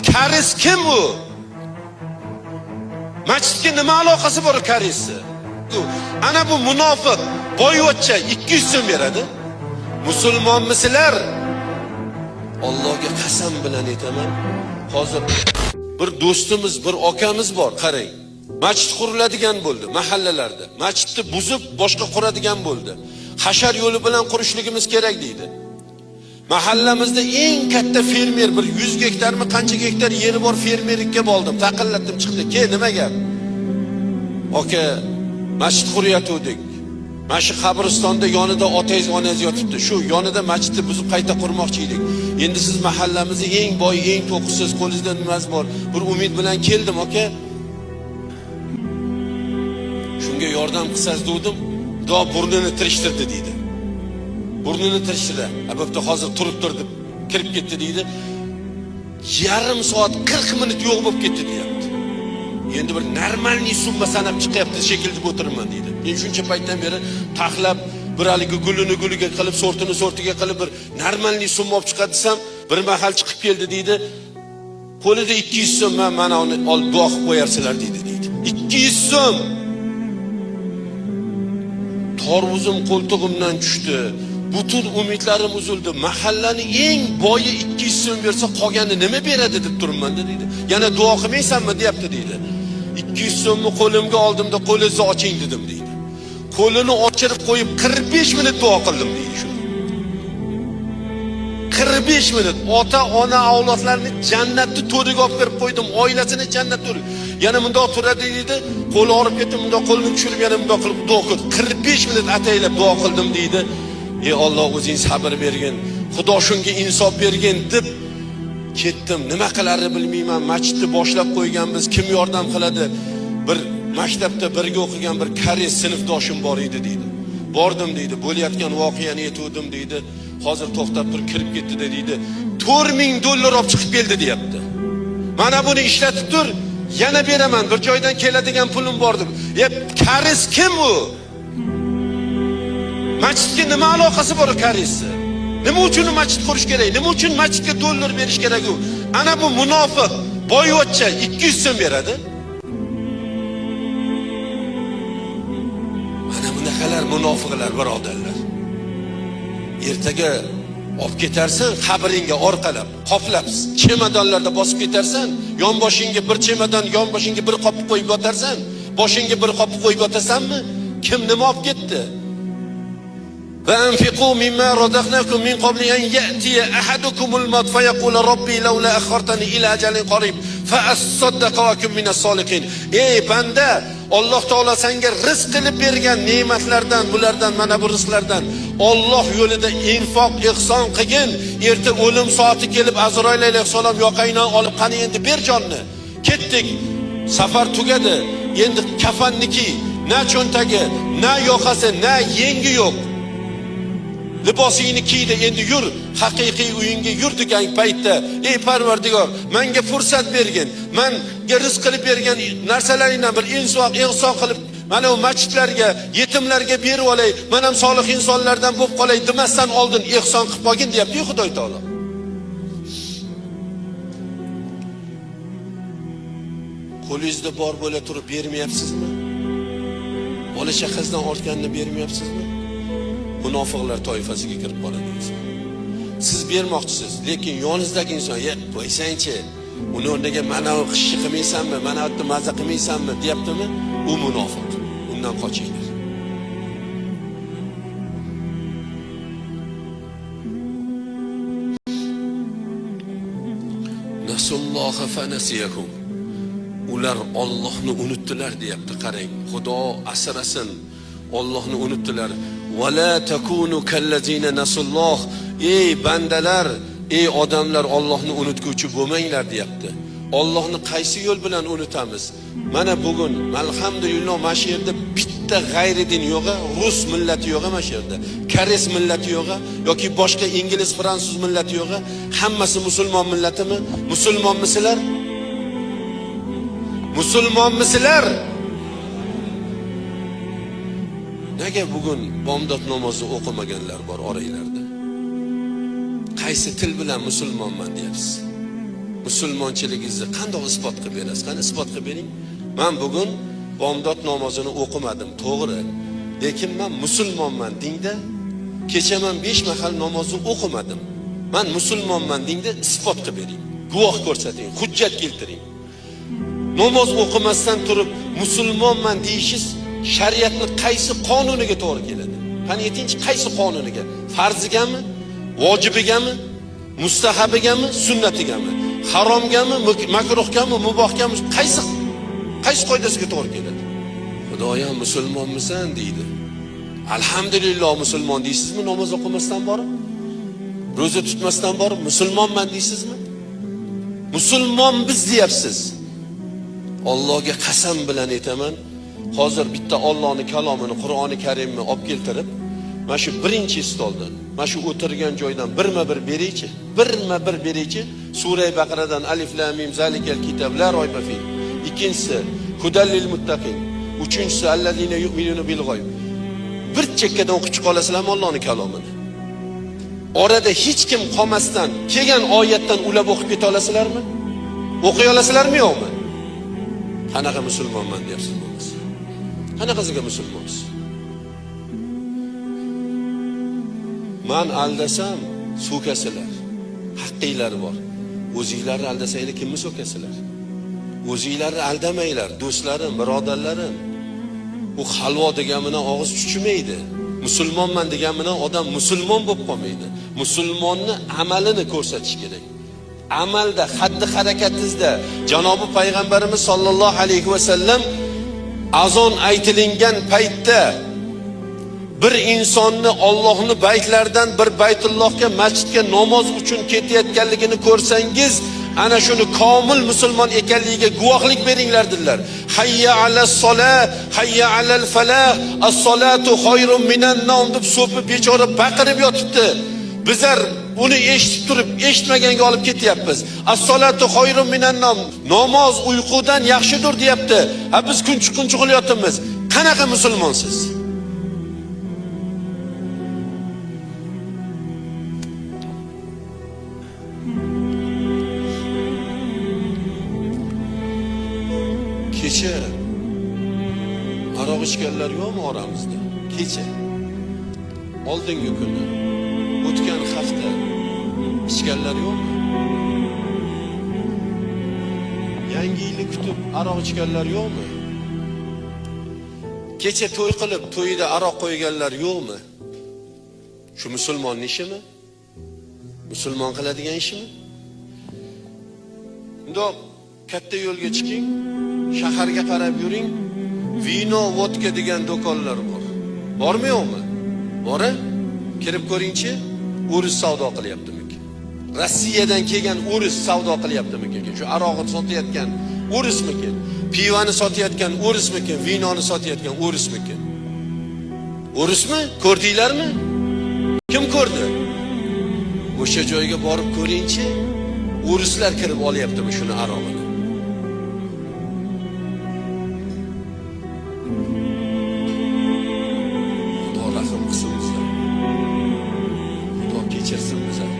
Karis kim u? Masjidga nima aloqasi bor karisni? Ana bu munofiq boyvachcha 200 so'm beradi. Musulmonmisizlar? Allohga qasam bilan aytaman. Hozir bir do'stimiz, bir akamiz bor, qarang. Masjid quriladigan bo'ldi mahallalarda. Masjidni buzib boshqa quradigan bo'ldi. Hashar yo'li bilan qurishligimiz kerak deydi. Mahallamizda eng katta fermer bir 100 gektarmi qancha gektar yeri bor fermerlikka bordim. Taqillatdim chiqdi. Ke nima gap? Aka, masjid qurayotgandik. Mana shu qabristonda yonida otangiz, onangiz yotibdi. Shu yonida masjidni buzib qayta qurmoqchi edik. Endi siz mahallamizni eng boy, eng to'qisiz, qo'lingizda nimasi bor? Bir umid bilan keldim, aka. Shunga yordam qilsangiz dedim. Xudo burnini tirishtirdi deydi. Burnini tirishtirdi. Bo'pti, hozir turib tur deb kirib ketdi deydi. Yarim soat 40 minut yo'q bo'lib ketdi deyapti. Endi bir normalniy summa sanab chiqyapti shekilli deb o'tiribman deydi. Men shuncha paytdan beri taxlab bir haligi gulini guliga qilib, sortini sortiga qilib bir normalniy summa olib chiqadi desam, bir mahal chiqib keldi deydi. Qo'lida 200 so'm, man mana uni olib duo qilib qo'yarsizlar deydi deydi. 200 so'm. Torvuzim qo'ltig'imdan tushdi. Butun umidlarim uzildi. Mahallani eng boyi 200 so'm bersa, qolgani nima beradi deb turibman deydi. Yana duo qilmaysanmi deyapti deydi. 200 so'mni qo'limga oldimda qo'lingizni oching dedim deydi. Qo'lini ochirib qo'yib 45 minut duo qildim deydi shu. 45 minut ota ona avlodlarini jannatni to'riga olib kirib qo'ydim, oilasini jannat to'riga. Yana bundoq turadi deydi, qo'li og'rib ketdi, bundoq qo'lini tushirib yana bundoq qilib duo qildi. 45 minut ataylab duo qildim deydi. Ey Alloh o'zing sabr bergin, Xudo shunga insof bergin deb ketdim. Nima qilarni bilmayman. Masjidni boshlab qo'yganmiz, kim yordam qiladi? Bir maktabda birga o'qigan bir koreys sinfdoshim bor edi deydi. Bordim deydi, bo'layotgan voqeani aytuvdim deydi. Hozir to'xtab tur, kirib ketdi deydi. 4000 dollar olib chiqib keldi deyapti. Mana buni ishlatib tur, yana beraman, bir joydan keladigan pulim bor deb. Koreys kim u? Masjidga nima aloqasi bor koreysni? Nima uchun masjid qurish kerak? Nima uchun masjidga dollar berish kerak u? Ana bu munofiq boyvachcha 200 so'm beradi. Mana bunaqalar munofiqlar, birodarlar. Ertaga olib ketarsan qabringga orqalab, qoplab, chemadonlarda bosib ketarsan, yonboshingga bir chemadon, yonboshingga bir qop qo'yib yotarsan, boshingga bir qop qo'yib yotasanmi? Kim nima olib ketdi? وأنفقوا مما رزقناكم من قبل أن يأتي أحدكم الموت فيقول ربي لولا أخرتني إلى أجل قريب فأصدق وأكن من الصالحين. Ey banda, Alloh taolo senga rizq qilib bergan ne'matlardan, bulardan, mana bu rizqlardan Alloh yo'lida infoq, ihson qilgin. Erta o'lim soati kelib Azroil alayhissalom yoqangdan olib, qani endi ber jonni. Ketdik. Safar tugadi. Endi kafanniki, na cho'ntagi, na yoqasi, na yengi yo'q. Libosingni kiydi, endi yur, haqiqiy uyingga yur degan paytda, ey Parvardigor, menga fursat bergin, menga rizq qilib bergan narsalaringdan bir insof, ihson qilib, mana bu masjidlarga, yetimlarga berib olay, men ham solih insonlardan bo'lib qolay demasdan oldin ihson qilib qolgin deyapti-yu Xudoy taolo. Qo'lingizda bor bo'la turib bermayapsizmi? Bola chaqangizdan ortganini bermayapsizmi? Munofiqlar toifasiga kirib qoladi inson. Siz bermoqchisiz, lekin yoningizdagi inson, "Ya, qo'ysangchi, uni o'rniga mana bu qishni qilmaysanmi, mana bu yerda maza qilmaysanmi?" deyaptimi? U munofiq. Undan qochinglar. Nasulloha fanasiyahum. Ular Allohni unutdilar deyapti, qarang. Xudo asrasin. Allohni unutdilar. Va la takunu kallazina nasulloh. Ey bandalar, ey odamlar, Allohni unutguvchi bo'lmanglar deyapti. Allohni qaysi yo'l bilan unutamiz? Mana bugun alhamdulillah mana shu yerda bitta g'ayri din yo'q, rus millati yo'q mana shu yerda. Koreys millati yo'q yoki boshqa ingliz, fransuz millati yo'q. Hammasi musulmon millatimi? Musulmonmisizlar? Musulmonmisizlar? Nega bugun bomdod namozi o'qimaganlar bor oranglarda? Qaysi til bilan musulmonman deyapsiz? Musulmonchiligingizni qanday isbot qilib berasiz? Qani isbot qilib bering. Men bugun bomdod namozini o'qimadim, to'g'ri. Lekin men musulmonman dingda. Kecha men 5 mahal namozni o'qimadim. Men musulmonman dingda isbot qilib bering. Guvoh ko'rsating, hujjat keltiring. Namoz o'qimasdan turib musulmonman deyishingiz shariatning qaysi qonuniga to'g'ri keladi? Qani aytingchi, qaysi qonuniga? Farzigami, vojibigami, mustahabigami, sunnatigami, haromgami, makruhgami, mubohgami, qaysi qoidasiga to'g'ri keladi? Xudoyam musulmonmisan deydi. Alhamdulillah musulmon deysizmi namoz o'qimasdan borib? Ro'za tutmasdan borib musulmonman deysizmi? Musulmon biz deyapsiz. Allohga qasam bilan aytaman, hozir bitta Allohning kalomini, Qur'oni Karimni olib keltirib, mana shu birinchi stoldan, mana shu o'tirgan joydan birma-bir beraychi, birma-bir beraychi. Sura Baqaradan alif lam mim zalikal kitob la royba fi. Ikkinchisi hudallil muttaqin. Uchinchisi allazina yu'minuna bil g'oyb. Bir chekkadan o'qib chiqa olasizlarmi Allohning kalomini? Orada hech kim qolmasdan kelgan oyatdan ulab o'qib keta olasizlarmi? O'qiy olasizlarmi yo'qmi? Qanaqa musulmonman deyapsiz bo'lmasa? Qanaqasiga musulmonsiz? Man aldasam so'kasizlar. Haqqinglar bor. O'zinglarni aldasanglar kimni so'kasizlar? O'zinglarni aldamanglar, do'stlarim, birodarlarim. U halvo degan bilan og'iz chuchimaydi. Musulmonman degan bilan odam musulmon bo'lib qolmaydi. Musulmonni amalini ko'rsatish kerak. Amalda, xatti harakatingizda janobi payg'ambarimiz sollallohu alayhi va sallam azon aytilingan paytda bir insonni Allohning baytlaridan bir baytullohga, masjidga namoz uchun ketayotganligini ko'rsangiz, ana shuni komil musulmon ekanligiga guvohlik beringlar dedilar. Hayya alas solah, hayya alal falah, as-salatu khayrun minan nawm deb so'pi bechora baqirib yotibdi. Bizlar uni eshitib turib, eshitmaganga olib ketyapmiz. As-salatu khayrun minan nawm. Namoz uyqudan yaxshidir deyapti. Ha biz kun chiqquncha uxlayapmiz. Qanaqa musulmonsiz? Kecha aroq ichganlar yo'qmi oramizda? Kecha, oldingi kuni, o'tgan hafta ichganlar yo'qmi? Yangi yilni kutib aroq ichganlar yo'qmi? Kecha to'y qilib, to'yida aroq qo'yganlar yo'qmi? Shu musulmonning ishimi? Musulmon qiladigan ishimi? Bundoq katta yo'lga chiqing, shaharga qarab yuring, vino, vodka degan do'konlar bor. Bormi yo'qmi? Bor-a? Kirib ko'ringchi, o'ris savdo qilyaptimikin? Rossiyadan kelgan o'ris savdo qilyaptimikin? Shu aroqni sotayotgan o'rismikin? Pivani sotayotgan o'rismikin? Vinoni sotayotgan o'rismikin? O'rismi? Ko'rdinglarmi? Kim ko'rdi? O'sha joyga borib ko'ringchi, o'rislar kirib olyaptimi shuni arog'ini? Xudo rahm qilsin bizlarga. Xudo kechirsin bizlarni.